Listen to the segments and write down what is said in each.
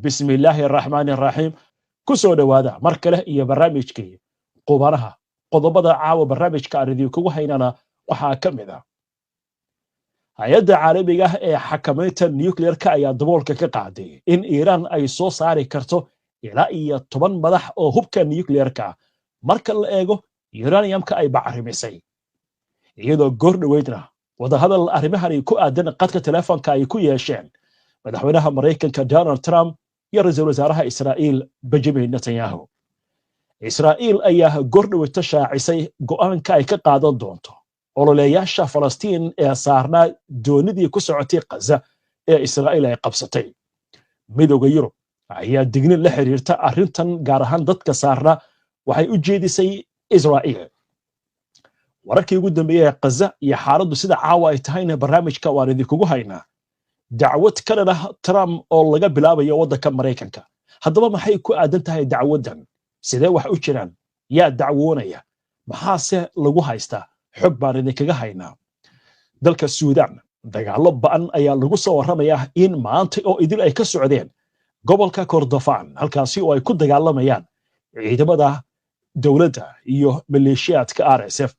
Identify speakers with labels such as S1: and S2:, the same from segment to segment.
S1: Bismillaahi araxmaani araxiim. Ku soo dhowaada mar kale iyo barnaamijkii Qubanaha. Qodobada caawa barnaamijka aan idinkugu haynana waxaa ka mid ah: Hay-adda Caalamiga ah ee Xakamaynta Nuclearka ayaa daboolka ka qaaday in Iiraan ay soo saari karto ilaa iyo 10 madax oo hubka nuclearka marka la eego uraniumka ay bacrimisay, iyadoo goor dhoweydna wadahadal arrimahani ku aadan qadka telefoonka ay ku yeesheen madaxweynaha Maraykanka Donald Trump iyo ra-iisul wasaaraha Israa'iil Benjamin Netanyahu. Israa'iil ayaa goor dhoweyta shaacisay go'aanka ay ka qaadan doonto ololeeyaasha Falastiin ee saarnaa doonidii ku socotay Khaza ee Israa'iil ay qabsatay. Midowga Yurub ayaa dignin la xiriirta arrintan, gaar ahaan dadka saarna, waxay u jeedisay Israa'iil. Wararkii ugu dambeeyey ee Khaza iyo xaaladdu sida caawa ay tahayna barnaamijka waan idinkugu haynaa. Dacwad ka dhan ah Trump oo laga bilaabayo waddanka Maraykanka, haddaba maxay ku aadan tahay dacwaddan? Sidee wax u jiraan? Yaa dacwoonaya? Maxaase lagu haystaa? Xog baan idinkaga haynaa. Dalka Suudaan dagaallo ba'an ayaa lagu soo warramayaa in maanta oo idil ay ka socdeen gobolka Kordofaan, halkaasi oo ay ku dagaalamayaan ciidamada dowladda iyo maleeshiyaadka RSF.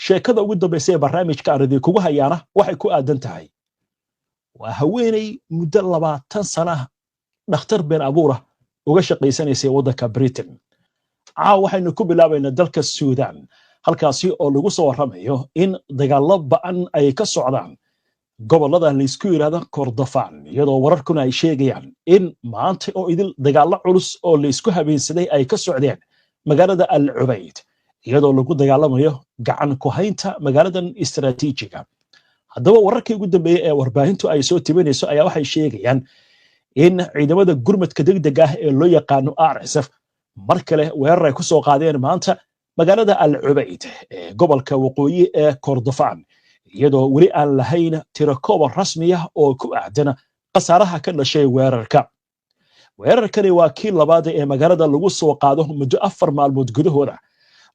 S1: Sheekada ugu dambaysa ee barnaamijka aan idinkugu hayaana waxay ku aadan tahay waa haweeney muddo 20 sana dhakhtar been abuurah uga shaqaysanaysay waddanka Britain. Caawa waxaynu ku bilaabaynaa dalka Suudaan, halkaasi oo lagu soo warramayo in dagaallo ba'an ay ka socdaan gobollada laysku yidhahdo Kordofaan, iyadoo wararkuna ay sheegayaan in maanta oo idil dagaallo culus oo laysku habeensaday ay ka socdeen magaalada Al Cubayd, iyadoo lagu dagaalamayo gacan ku haynta magaaladan istaraatiijiga. Haddaba wararkii ugu dambeeyey ee warbaahintu ay soo tibinayso ayaa waxay sheegayaan in ciidamada gurmadka degdeg ah ee loo yaqaano RSF mar kale weerar ay ku soo qaadeen maanta magaalada Al Cubayd ee gobolka waqooyi ee Kordofaan, iyadoo weli aan lahayn tirakooba rasmiya oo ku aadan khasaaraha ka dhashay weerarka. Weerarkani waa kii labaad ee magaalada lagu soo qaado muddo 4 maalmood gudahooda,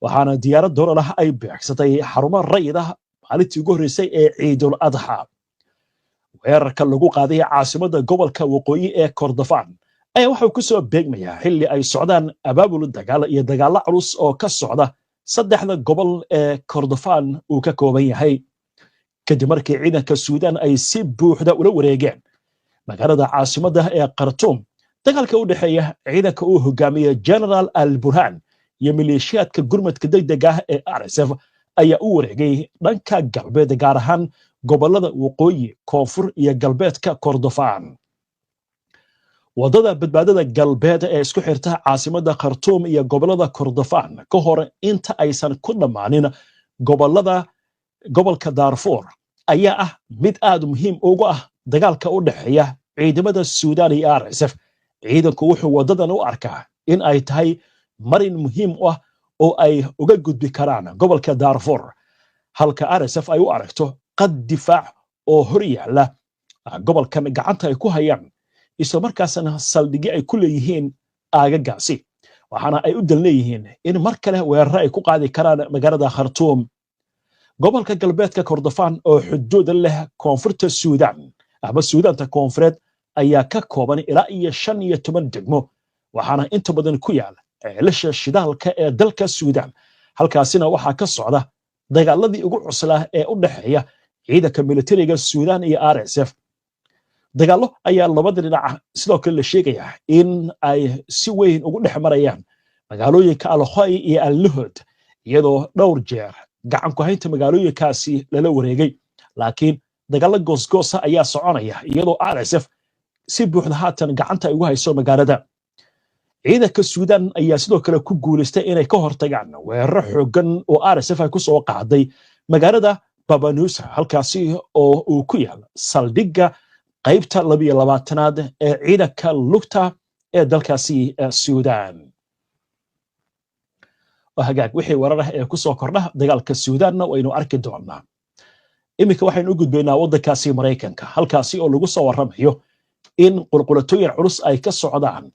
S1: waxaana diyaarad drone ah ay beegsatay xarumo rayid ah maalintii ugu horreysay ee Ciidul Adxa. Weerarka lagu qaaday caasimadda gobolka waqooyi ee Kordofaan ayaa waxuu ku soo beegmayaa xilli ay socdaan abaabul dagaal iyo dagaallo culus oo ka socda saddexda gobol ee Kordofaan uu ka kooban yahay, kadib markii ciidanka Suudaan ay si buuxda ula wareegeen magaalada caasimadda ee Khartuum. Dagaalka u dhexeeya ciidanka uu hogaamiye General Al Burhaan iyo maleeshiyaadka gurmadka degdeg ah ee RSF ayaa u wareegay dhanka galbeed, gaar ahaan gobollada waqooyi, koonfur iyo galbeedka Kordofaan. Waddada badbaadada galbeed ee isku xirta caasimadda Khartuum iyo gobollada Kordofaan ka hor inta aysan ku dhammaanin gobollada gobolka Daarfuur ayaa ah mid aad muhiim ugu ah dagaalka u dhexeeya ciidamada Suudaan iyo RSF. Ciidanku wuxuu waddadan u arkaa in ay tahay marin muhiim u ah oo ay uga gudbi karaan gobolka Daarfuur, halka RSF ay u aragto qad difaac oo hor yaalla gobolkan gacanta ay ku hayaan, isla markaasna saldhigyo ay ku leeyihiin aagagaasi, waxaana ay u dan leeyihiin in mar kale weeraro ay ku qaadi karaan magaalada Khartuum. Gobolka galbeedka Kordofaan oo xuduuda leh koonfurta Suudaan ama Suudaanta Koonfureed ayaa ka kooban ilaa iyo 15 degmo, waxaana inta badan ku yaal ceelasha shidaalka ee dalka Suudaan. Halkaasina waxaa ka socda dagaaladii ugu cuslaa ee u dhexeeya ciidanka militariga Suudaan iyo RSF. Dagaallo ayaa labada dhinac sidoo kale la sheegayaa in ay si weyn ugu dhex marayaan magaalooyinka Alkhoy iyo Allahod, iyadoo dhowr jeer gacan ku haynta magaalooyinkaasi lala wareegay, laakiin dagaallo goosgoosa ayaa soconaya, iyadoo RSF si buuxda haatan gacanta ay ugu hayso magaalada. Ciidanka Suudaan ayaa sidoo kale ku guulaystay inay ka hortagaan weeraro xooggan oo RSF ay ku soo qaaday magaalada Babanusa, halkaasi oo uu ku yaal saldhigga qaybta 22aad ee ciidanka lugta ee dalkaasi Suudaan. Hagaag, wixii warar ah ee ku soo kordha dagaalka Suudaanna waynu arki doonaa. Iminka waxaynu u gudbaynaa waddankaasi Maraykanka, halkaasi oo lagu soo warramayo in qulqulatooyin culus ay ka socdaan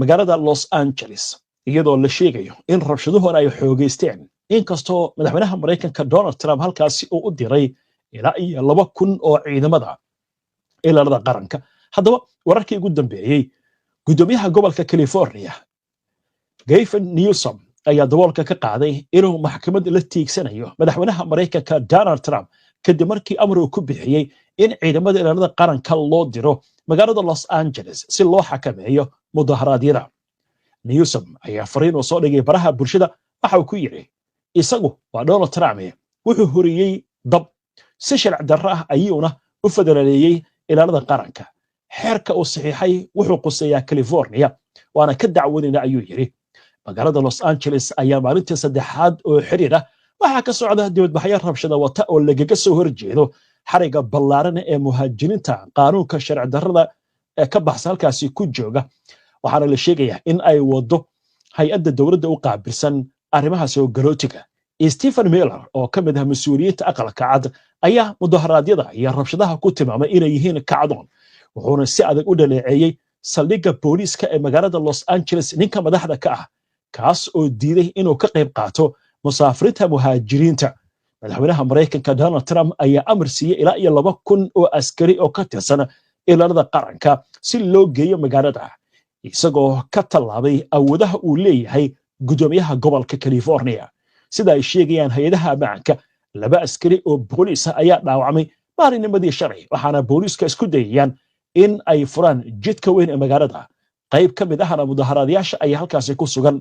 S1: magaalada Los Angeles, iyadoo la sheegayo in rabshaduhuna ay xoogeysteen, inkastoo madaxweynaha Maraykanka Donald Trump halkaasi uu u diray ilaa iyo 2000 oo ciidamada ilaalada qaranka. Haddaba, wararkii ugu dambeeyey, guddoomiyaha gobolka California Gavin Newsom ayaa daboolka ka qaaday inuu maxkamad la tiigsanayo madaxweynaha Maraykanka Donald Trump, kadib markii amar uu ku bixiyey in ciidamada ilaalada qaranka loo diro magaalada Los Angeles si loo xakameeyo mudaharaadyada. Newsom ayaa fariin uu soo dhigay baraha bulshada waxa uu ku yidhi: "Isagu waa Donald Trump, wuxuu horiyey dab si sharci darro ah ayuuna u federaaleeyey ilaalada qaranka. Xeerka uu saxiixay wuxuu quseeyaa California, waana ka dacwoonayna," ayuu yidhi. Magaalada Los Angeles ayaa maalintii saddexaad oo xiriir ah waxaa ka socda dibadbaxyo rabshada wata oo lagaga soo horjeedo xariga ballaaran ee muhaajiriinta qaanuunka sharci darrada ee ka baxsan halkaasi ku jooga. Waxaana la sheegayaa in ay wado hay-adda dowladda u qaabilsan arrimaha soo galootiga. Stephen Miller oo ka mid ah mas-uuliyiinta Aqalka Cad ayaa mudaharaadyada iyo rabshadaha ku tilmaamay inay yihiin kacdoon, wuxuuna si adag u dhaleeceeyey saldhigga booliiska ee magaalada Los Angeles ninka madaxda ka ah, kaas oo diiday inuu ka qayb qaato musaafiriinta muhaajiriinta. Madaxweynaha Maraykanka Donald Trump ayaa amar siiyey ilaa iyo 2000 oo askari oo ka tirsan ilaalada qaranka si loo geeyo magaalada, isagoo ka tallaabay awoodaha uu leeyahay guddoomiyaha gobolka California. Sida ay sheegayaan hay-adaha ammaanka, laba askari oo booliis ah ayaa dhaawacmay maalinnimadii shalay, waxaana booliiska isku dayayaan in ay furaan jidka weyn ee magaalada. Qayb ka mid ahna mudaharaadayaasha ayaa halkaasi ku sugan.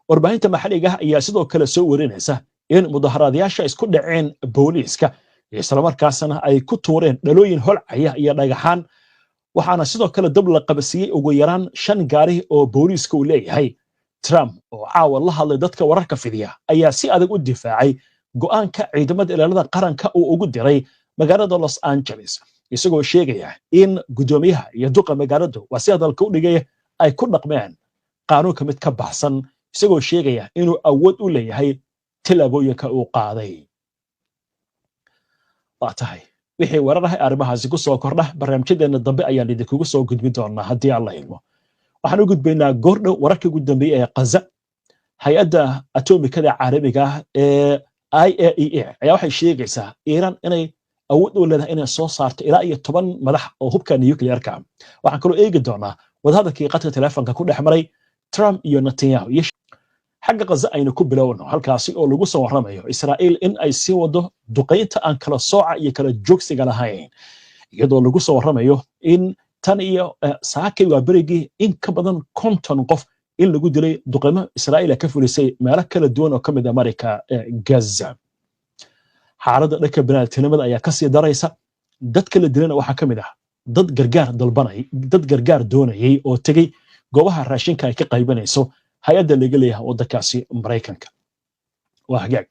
S1: Warbaahinta maxalliga ah ayaa sidoo kale soo warinaysa in mudaharaadayaasha isku dhaceen booliiska, islamarkaasna ay ku tuureen dhalooyin holcaya iyo dhagaxaan. Waxaana sidoo kale dab la qabasiiyey ugu yaraan shan gaari oo booliiska uu leeyahay. Trump oo caawa la hadlay dadka wararka fidiya ayaa si adag u difaacay go'aanka ciidamada ilaalada qaranka uu ugu diray magaalada Los Angeles, isagoo sheegaya in guddoomiyaha iyo duqa magaaladu, waa si hadalka u dhigaya, ay ku dhaqmeen qaanuunka mid ka baxsan, isagoo sheegaya inuu awood u leeyahay tillaabooyinka uu qaaday. Waa tahay, wixii warar ah arrimahaasi ku soo kordha barnaamijyadeena dambe ayaan idinkugu soo gudbin doonaa haddii Alla idmo. Waxaan u gudbaynaa goordhow wararkii ugu dambeeyey ee Qaza. Hay-adda atomikada caalamiga ah ee IAEA ayaa waxay sheegaysaa Iiraan inay awood u leedahay inay soo saarto ilaa iyo 10 madax oo hubka nuclearka. Waxaan kaloo eegi doonaa wadahadalkii qadka telefonka ku dhex maray Trump iyo Netanyahu. Iyo xagga Qaza aynu ku bilowno, halkaasi oo lagu soo warramayo Israa'iil in ay sii wado duqaynta aan kala sooca iyo kala joogsiga lahayn, iyadoo lagu soo warramayo in tan iyo saakay waa berigii in ka badan 50 qof in lagu dilay duqaymo Israa'iil ka fulisay meelo kala duwan oo ka mid ah Marayka Gaza. Xaaladda dhanka bini'aadantinimada ayaa kasii daraysa. Dadka la dilana waxaa ka mid ah dad gargaar dalbanay, dad gargaar doonayay oo tegey goobaha raashinka ay ka qaybanayso hay-adda laga leeyahay waddankaasi Maraykanka. Waa hagaag,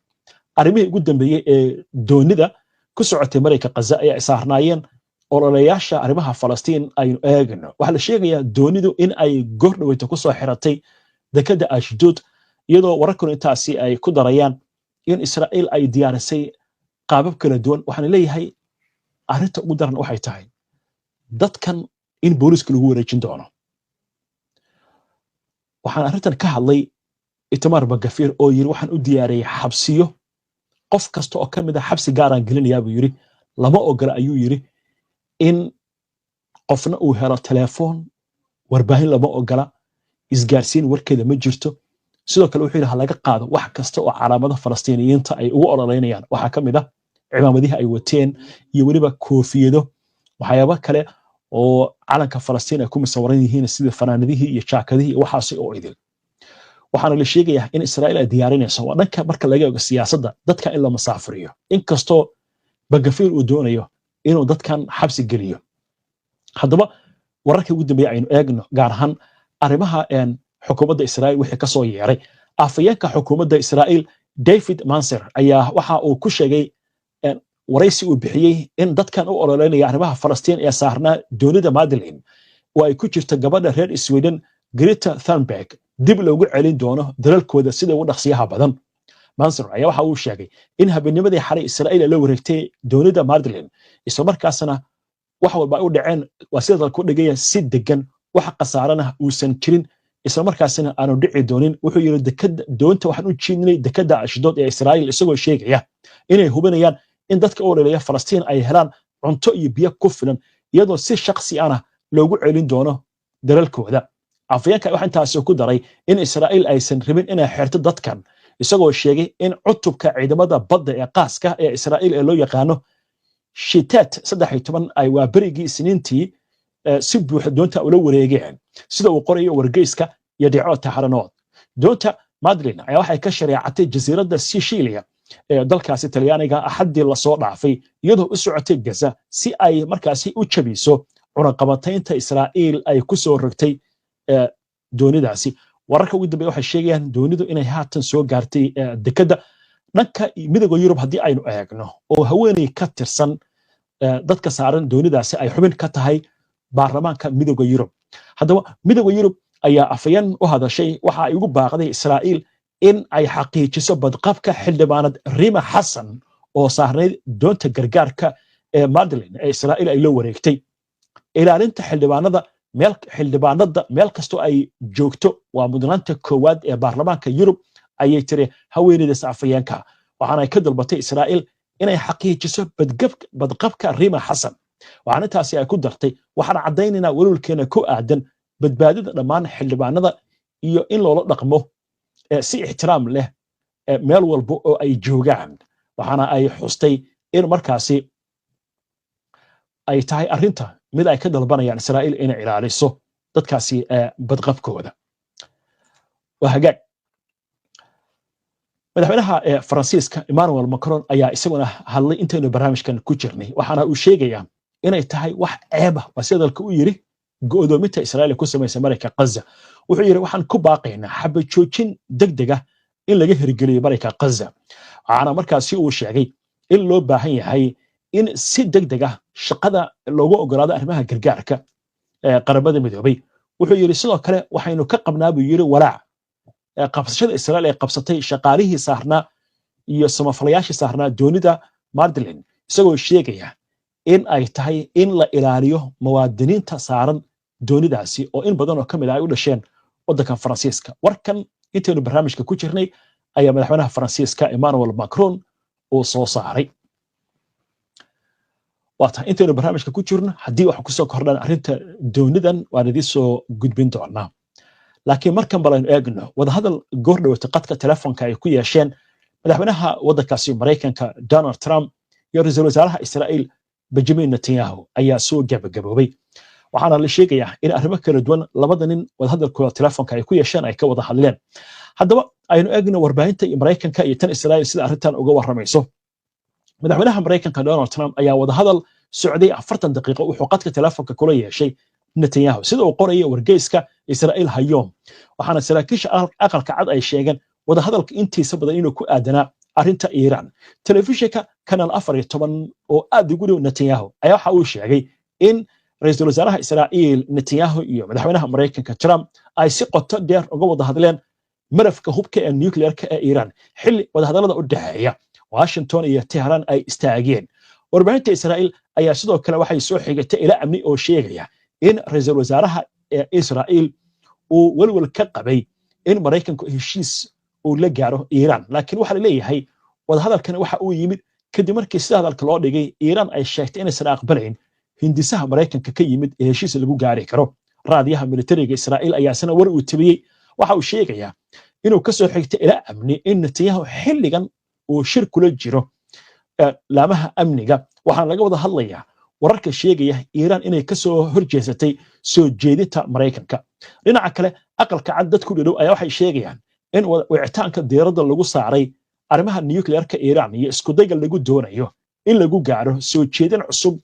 S1: arrimihii ugu dambeeyey ee doonida ku socotay Marayka Qaza ayaa saarnaayeen ololayaasha arrimaha Falastiin aynu eegno. Waxaa la sheegayaa doonidu in ay goor dhaweyta ku soo xiratay dekadda Ashdood, iyadoo wararkuna intaasi ay ku darayaan in Israa'iil ay diyaarisay qaabab kala duwan. Waxaana leeyahay arrinta ugu daran waxay tahay dadkan in booliiska lagu wareejin doono. Waxaan arrintan ka hadlay Itamar Ben Gvir oo yiri: "Waxaan u diyaariyey xabsiyo, qof kasta oo ka mid a xabsi gaaraan gelinayaa," buu yiri. "Lama ogola," ayuu yiri, "in qofna uu helo telefoon, warbaahin lama ogola, isgaarsiin warkeeda ma jirto." Sidoo kale wuxuu yidhi ha laga qaado wax kasta oo calaamada Falastiiniyiinta ay ugu ololeynayaan. Waxaa ka mid ah cimaamadihii ay wateen iyo weliba koofiyado, waxyaabo kale oo calanka Falastiin ay ku musawaran yihiin, sida fanaanadihii iyo jaakadihii iyo waxaasi oo idil. Waxaana la sheegayaa in Israa'iil ay diyaarinayso, waa dhanka marka laga eego siyaasadda, dadka in la masaafuriyo, inkastoo Ben Gvir uu doonayo inuu dadkan xabsi geliyo. Haddaba, wararkii ugu dambeeyey aynu eegno, gaar ahaan arrimaha xukuumadda Israa'iil wixii ka soo yeeray. Afhayeenka xukuumadda Israa'iil David Mencer ayaa waxa uu ku sheegay waraysi uu bixiyey in dadkan u ololeynaya arrimaha Falastiin ee saarnaa doonida Madeleine, oo ay ku jirto gabadha reer Sweden Greta Thunberg, dib loogu celin doono dalalkooda sida ugu dhaqsiyaha badan. Mencer ayaa waxa uu sheegay in habeennimadii xalay Israa'iil ay la wareegtay doonida Madeleine, islamarkaasna wax walba ay u dhaceen, waa sida dalku dhigaya, si degan, wax khasaarana uusan jirin, islamarkaasina aanu dhici doonin. Wuxuu yidhi: "Dekada doonta waxaan u jiidnay dekada Ashdood ee Israa'iil," isagoo sheegaya inay hubinayaan in dadka u ololeeya Falastiin ay helaan cunto iyo biyo ku filan. iyadoo si shakhsi ana loogu celin doono dalalkooda. Afayeenka waxaa intaasi ku daray in Israa'iil aysan rabin inay xirto dadkan, isagoo sheegay in cutubka ciidamada badda ee qaaska ee Israa'iil ee loo yaqaano Shitaat 13 ay waa berigii Isniintii si buuxa doonta ula wareegeen, sida uu qorayo wargeyska Yediot Aharonot. Doonta Madlin ayaa waxay ka shareecatay jasiiradda Sicilia ee dalkaasi Talyaaniga Axaddii lasoo dhaafay, iyadoo u socotay Gaza si ay markaasi u jabiso cunaqabataynta Israa'iil ay ku soo rogtay doonidaasi. Wararka ugu dambeeya waxay sheegayaan doonidu inay haatan soo gaartay dekedda. Dhanka Midowga Yurub haddii aynu eegno, oo haweeney ka tirsan dadka saaran doonidaasi ay xubin ka tahay baarlamaanka Midowga Yurub. Haddaba, Midowga Yurub ayaa afayeen u hadashay waxa ay ugu baaqday Israa'iil in ay xaqiijiso badqabka xildhibaanad Rima Xasan oo saarnayd doonta gargaarka ee Madlin ee Israa'iil ay la wareegtay. Ilaalinta xildhibaanada meel xildhibaanada meel kastoo ay joogto waa mudnaanta koowaad ee baarlamaanka Yurub, ayay tiri haweeneydaas afayeenka, waxaana ay ka dalbatay Israa'iil inay xaqiijiso badqabka Rima Xasan. Waxaana intaasi ay ku dartay: "Waxaan caddaynaynaa welwelkeena ku aadan badbaadida dhammaan xildhibaanada iyo in loola dhaqmo si ixtiraam leh meel walba oo ay joogaan." Waxaana ay xustay in markaasi ay tahay arrinta mid ay ka dalbanayaan Israa'iil inay ilaaliso dadkaasi badqabkooda. Waa hagaag. Madaxweynaha Faransiiska Emmanuel Macron ayaa isaguna hadlay intaynu barnaamijkan ku jirnay, waxaana uu sheegayaa inay tahay wax ceeba, waa si hadalka u yiri, go'doominta Israa'iil ku samaysa marayka Gaza. Wuxuu yidhi: "Waxaan ku baaqaynaa xabad joojin degdeg ah in laga hirgeliyo marayka Gaza." Waxaana markaasi uu sheegay in loo baahan yahay in si degdeg ah shaqada loogu ogolaado arrimaha gargaarka ee Qaramada Midoobay. Wuxuu yidhi: "Sidoo kale waxaynu ka qabnaa," buu yidhi, "walaac qabsashada Israa'iil ay qabsatay shaqaalihii saarnaa iyo samafalayaashii saarnaa doonida Madlin," isagoo sheegaya in ay tahay in la ilaaliyo muwaadiniinta saaran doonidaasi oo in badan oo ka mid ah ay u dhasheen waddanka Faransiiska. Warkan intaynu barnaamijka ku jirnay ayaa madaxweynaha Faransiiska Emmanuel Macron uu soo saaray. Waa tahay, intaynu barnaamijka ku jirno haddii wax kusoo kordhaan arrinta doonidan waan idiin soo gudbin doonaa, laakiin markan bal aynu eegno wadahadal goor dhawata qadka telefoonka ay ku yeesheen madaxweynaha waddankaasi Maraykanka Donald Trump iyo ra-iisul wasaaraha Israa'iil Benjamin Netanyahu ayaa soo gabagaboobay. Waxaana la sheegayaa in arrimo kala duwan labada nin wadahadalkooda telefoonka ay ku yeesheen ay ka wada hadleen. Haddaba, aynu eegno warbaahinta Maraykanka iyo tan Israa'iil sida arrintan uga warramayso. Madaxweynaha Maraykanka Donald Trump ayaa wadahadal socday 40 daqiiqo wuxuu qadka telefoonka kula yeeshay Netanyahu, sida uu qoraya wargeyska Israa'iil Hayom. Waxaana saraakiisha Aqalka Cad ay sheegeen wadahadalka intiisa badan inuu ku aadanaa arrinta Iiraan. Telefishinka Canal 14 oo aad ugu dhow Netanyahu ayaa waxa uu sheegay in ra-iisul wasaaraha Israa'iil Netanyahu iyo madaxweynaha Maraykanka Trump ay si qoto dheer uga wada hadleen marafka hubka ee nuclearka ee Iiraan, xilli wadahadallada u dhexeeya Washington iyo Tehran ay istaageen. Warbaahinta Israa'iil ayaa sidoo kale waxay soo xigatay ila amni oo sheegaya in ra-iisul wasaaraha Israa'iil uu welwel ka qabay in Maraykanku heshiis uu la gaaro Iiraan, laakiin waxaa la leeyahay wadahadalkani waxa uu yimid kadib markii sida hadalka loo dhigay Iiraan ay sheegtay inaysan aqbalayn hindisaha Maraykanka ka yimid ee heshiis lagu gaari karo. Raadiyaha militariga Israa'iil ayaa isna war uu tabiyey waxa uu sheegayaa inuu ka soo xigtay ila amni in Netanyahu xilligan uu shir kula jiro laamaha amniga, waxaana laga wada hadlayaa wararka sheegaya Iiraan inay ka soo horjeesatay soo jeedinta Maraykanka. Dhinaca kale, Aqalka Cad dadku dhadhow ayaa waxay sheegayaan in wicitaanka diiradda lagu saaray arrimaha nuclearka Iiraan iyo iskudayga lagu doonayo in lagu gaaro soo jeedin cusub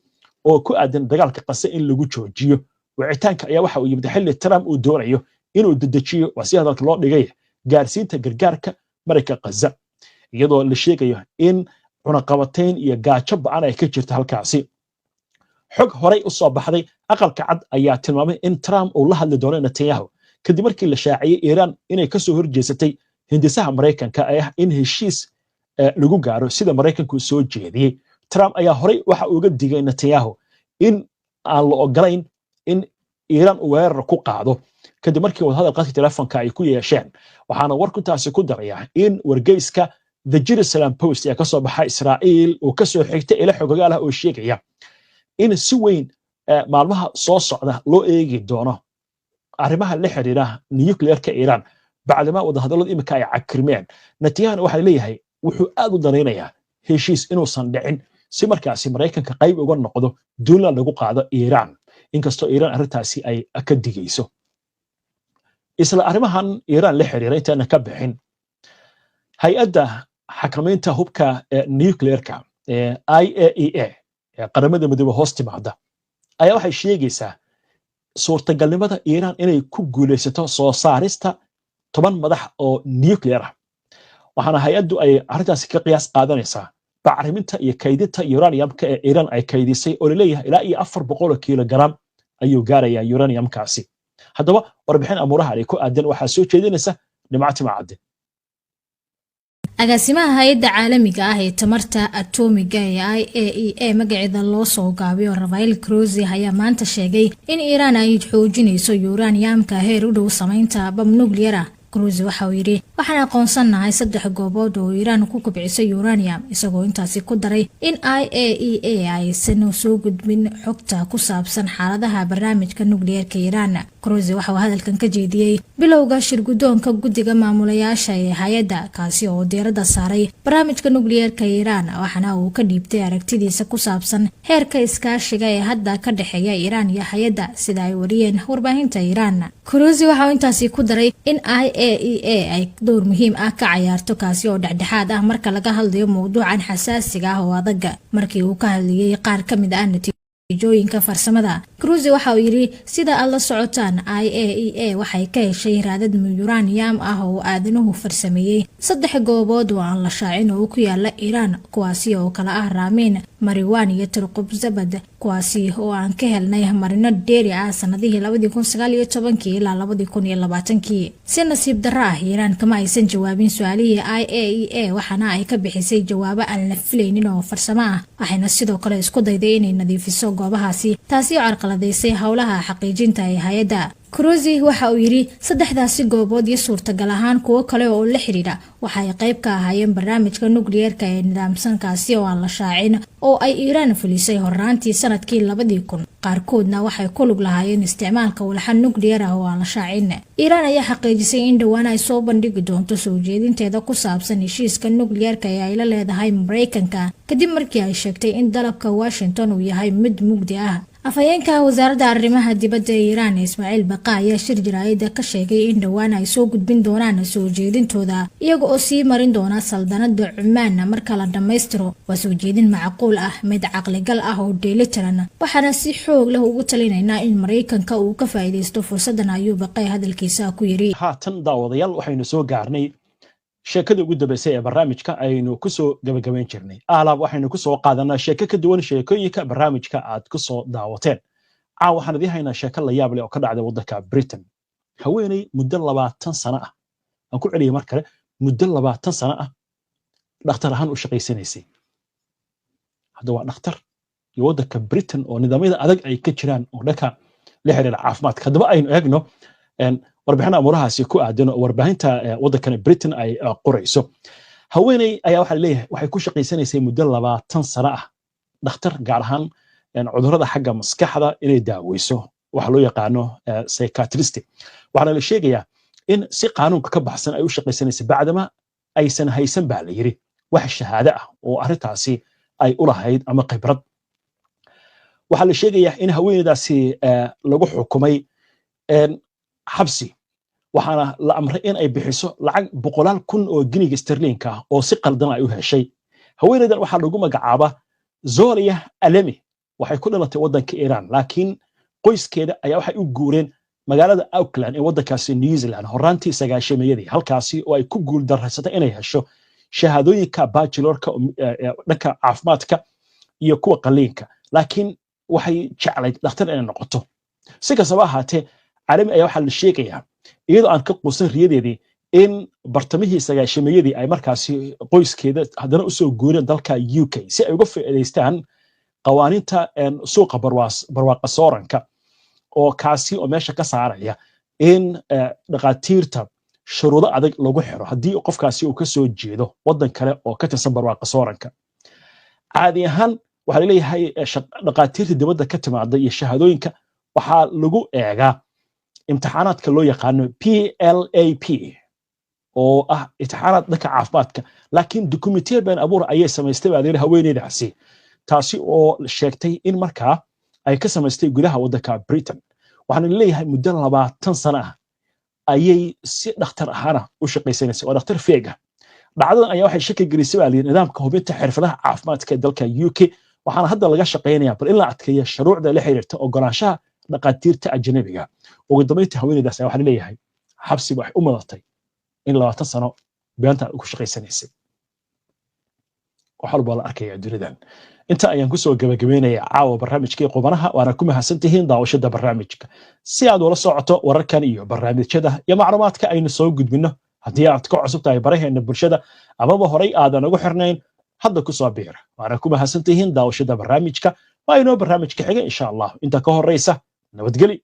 S1: oo ku aadan dagaalka Qase in lagu joojiyo. Wicitaanka ayaa waxa uu yimid xilli Trump uu doonayo inuu dedejiyo, waa si hadalka loo dhigay, gaarsiinta gargaarka marayka Qaza, iyadoo la sheegayo in cunaqabatayn iyo gaajo ba'an ay ka jirto halkaasi. Xog horay u soo baxday Aqalka Cad ayaa tilmaamay in Trump uu la hadli doono Netanyahu kadib markii la shaaciyey Iiraan inay ka soo horjeesatay hindisaha Maraykanka ee ah in heshiis lagu gaaro sida Maraykanku soo jeediyey. Trump ayaa horay waxa uga digay Netanyahu in aan la ogolayn in Iiraan uu weerar ku qaado kadib markii wadahadal qadka telefoonka ay ku yeesheen. Waxaana warkuntaasi ku daraya in wargeyska The Jerusalem Post ee kasoo baxa Israa'iil uu kasoo xigtay ila xogogaal ah oo sheegaya in si weyn Maalmaha soo socda loo eegi doono arrimaha la xiriira nuclearka Iiraan, bacdama wadahadalladu iminka ay cakirmeen. Netanyahuna waxaa leeyahay wuxuu aad u danaynayaa heshiis inuusan dhicin, si markaasi Maraykanka qayb uga noqdo duulaan lagu qaado Iiraan, inkastoo Iiraan arrintaasi ay ka digayso. Isla arrimahan Iiraan la xiriira intaana ka bixin, hay-adda xakamaynta hubka nuclearka ee IAEA ee Qaramada Midoobe hoos timaada ayaa waxay sheegaysaa suurtagalnimada Iiraan inay ku guulaysato soo saarista 10 madax oo nuclear ah. Waxaana hay-addu ay arrintaasi ka qiyaas qaadanaysaa bacriminta iyo kaydinta uraniumka ee Iiraan ay kaydisay, oo laleeyahay ilaa iyo 400 kilogram ayuu gaarayaa uraniumkaasi. Haddaba warbixin amuuraha ay ku aadan waxaa soo jeedinaysa Dhimco Timacadde.
S2: Agaasimaha hay-adda caalamiga ah ee tamarta atomiga ee IAEA magaceeda loo soo gaabiyo, Rafael Grossi, ayaa maanta sheegay in Iiraan ay xoojinayso uraniumka heer u dhow sameynta bam nuclear ah. Grossi waxa uu yidhi: "Waxaan aqoonsannahay saddex goobood oo Iiraan ku kobcisay uranium," isagoo intaasi ku daray in IAEA aysan soo gudbin xogta ku saabsan xaaladaha barnaamijka nukliyeerka Iiraan. Grossi waxa uu hadalkan ka jeediyey bilowga shirguddoonka guddiga maamulayaasha ee hay-adda, kaasi oo diiradda saaray barnaamijka nukliyeerka Iiraan, waxaana uu ka dhiibtay aragtidiisa ku saabsan heerka iskaashiga ee hadda ka dhexeeya Iiraan iyo hay-adda, sida ay wariyeen warbaahinta Iiraan. Grossi waxa uu intaasi ku daray in IAEA ay door muhiim ah ka cayaarto, kaasi oo dhexdhexaad ah marka laga hadlayo mowduucan xasaasiga ah oo adag. Markii uu ka hadlayay qaar ka mid ah natiijooyinka farsamada, Grossi waxa uu yidhi: "Sida aad la socotaan, IAEA waxay ka heshay raadad uranium ah oo aadanuhu farsameeyey saddex goobood oo aan la shaacin oo ku yaala Iiraan, kuwaasi oo kala ah Raamiin, Mariwan iyo Turqubzabad, kuwaasi oo aan ka helnay marino dheeri ah sanadihii 2019-kii ilaa 2020-kii. Si nasiib darro ah, Iiraan kama aysan jawaabin su-aalihii IAEA, waxaana ay ka bixisay jawaabo aan la filaynin oo farsamo ah, waxayna sidoo kale isku dayday inay nadiifiso goobahaasi, taasi oo carqaladaysay howlaha xaqiijinta ee hay-adda." Grossi waxa uu yidhi saddexdaasi goobood iyo suurtagal ahaan kuwo kale oo la xidhiidha waxa ay qayb ka ahaayeen barnaamijka nukliyeerka ee nidaamsankaasi oo aan la shaacin oo ay Iiraan fulisay horraantii sanadkii 2000. Qaarkoodna waxay ku lug lahaayeen isticmaalka walxa nukliyeer ah oo aan la shaacin. Iiraan ayaa xaqiijisay in dhowaan ay soo bandhigi doonto soo jeedinteeda ku saabsan heshiiska nukliyeerka ee ay la leedahay Maraykanka, kadib markii ay sheegtay in dalabka Washington uu yahay mid mugdi ah. Afhayeenka wasaaradda arrimaha dibadda ee Iiraan, Ismaaciil Baqa, ayaa shir jaraa'ida ka sheegay in dhowaan ay soo gudbin doonaan soo jeedintooda, iyaga oo sii marin doona Saldanada Cumaan marka la dhammaystiro. "Waa soo jeedin macquul ah, mid caqligal ah oo dheelitiran, waxaana si xoog leh ugu talinaynaa in Maraykanka uu ka faa'iidaysto fursaddan," ayuu Baqay hadalkiisa ku yidhi.
S1: Haatan, daawadayaal, waxaynu soo gaarnay sheekada ugu dambaysay ee barnaamijka aynu ku soo gabagabayn jirnay. Alaab waxaynu ku soo qaadanaa sheeko ka duwan sheekooyinka barnaamijka aad ku soo daawateen. Caawa waxaan idiin haynaa sheeko la yaab leh oo ka dhacday waddanka Britain. Haweeney muddo 20 sano ah, aan ku celiyay mar kale, muddo 20 sano ah dhakhtar ahaan u shaqaysanaysay. Hadda waa dhakhtar iyo waddanka Britain oo nidaamyada adag ay ka jiraan oo dhanka la xiriira caafimaadka. Haddaba aynu eegno warbixin amuurahaasi ku aadan oo warbaahinta waddankan Britain ay qorayso. Haweeney ayaa waxaa leeyahay waxay ku shaqaysanaysay muddo 20 sano ah dhakhtar, gaar ahaan cudurrada xagga maskaxda inay daaweyso, waxa loo yaqaano psychiatrist. Waxaana la sheegayaa in si qaanuunka ka baxsan ay u shaqaysanaysay, bacdama aysan haysan, baa la yiri, wax shahaado ah oo arrintaasi ay u lahayd ama khibrad. Waxaa la sheegayaa in haweeneydaasi lagu xukumay xabsi, waxaana la amray in ay bixiso lacag boqolaal kun oo giniga sterliinka ah oo si qaldan ay u heshay. Haweeneydan waxaa lagu magacaabaa Zolia Alemi. Waxay ku dhalatay waddanka Iran, laakiin qoyskeeda ayaa waxay u guureen magaalada Auckland ee waddankaasi New Zealand horraantii 90-meeyadii, halkaasi oo ay ku guul daraysatay inay hesho shahaadooyinka bachelorka dhanka caafimaadka iyo kuwa qalliinka, laakiin waxay jeclayd dhakhtar inay noqoto. Si kastaba ahaatee, Calami ayaa waxaa la sheegayaa, iyadoo aan ka quusan riyadeedii, in bartamihii 90-meeyadii ay markaasi qoyskeeda haddana usoo guureen dalka UK si ay uga faa'iidaystaan qawaaniinta suuqa barwaaqa sooranka, oo kaasi oo meesha ka saaraya in dhakhaatiirta shuruudo adag lagu xiro haddii qofkaasi uu ka soo jeedo waddan kale oo ka tirsan barwaaqa sooranka. Caadi ahaan Waxaa laleeyahay dhaqaatiirta dibadda ka timaada iyo shahaadooyinka waxaa lagu eegaa imtixaanaadka loo yaqaano PLAB, oo ah imtixaanaad dhanka caafimaadka, laakiin dukumentiya been abuur ayay samaystay, baa layidhi, haweeneydaasi, taasi oo sheegtay in markaa ay ka samaystay gudaha waddanka Britain. Waxaana leeyahay muddo 20 sano ah ayay si dhakhtar ahaana u shaqaysanaysay, waa dhakhtar fake ah. Dhacdadan ayaa waxay shaki gelisay, baa layidhi, nidaamka hubinta xirfadaha caafimaadka ee dalka UK, waxaana hadda laga shaqaynaya bal in la adkeeyo shuruucda la xiriirta ogolaanshaha dhaqaatiirta ajnabiga. Ugu dambeyntii haweeneydaas ayaa waxaa leeyahay xabsi waxay u mudatay in 20 sano beenta ku shaqaysanaysay. Wax walba la arkaya dunidan. Inta ayaan kusoo gabagabeynaya caawa barnaamijkii Qubanaha, waana ku mahadsantihiin daawashada barnaamijka. Si aad ula socoto wararkan iyo barnaamijyada iyo macluumaadka aynu soo gudbino, haddii aad ka cusub tahay baraheena bulshada amaba horay aadan ugu xirnayn, hadda kusoo biira. Waana ku mahadsantihiin daawashada barnaamijka. Waa inoo barnaamijka xiga, insha Allah. Inta ka horeysa, nabadgeli.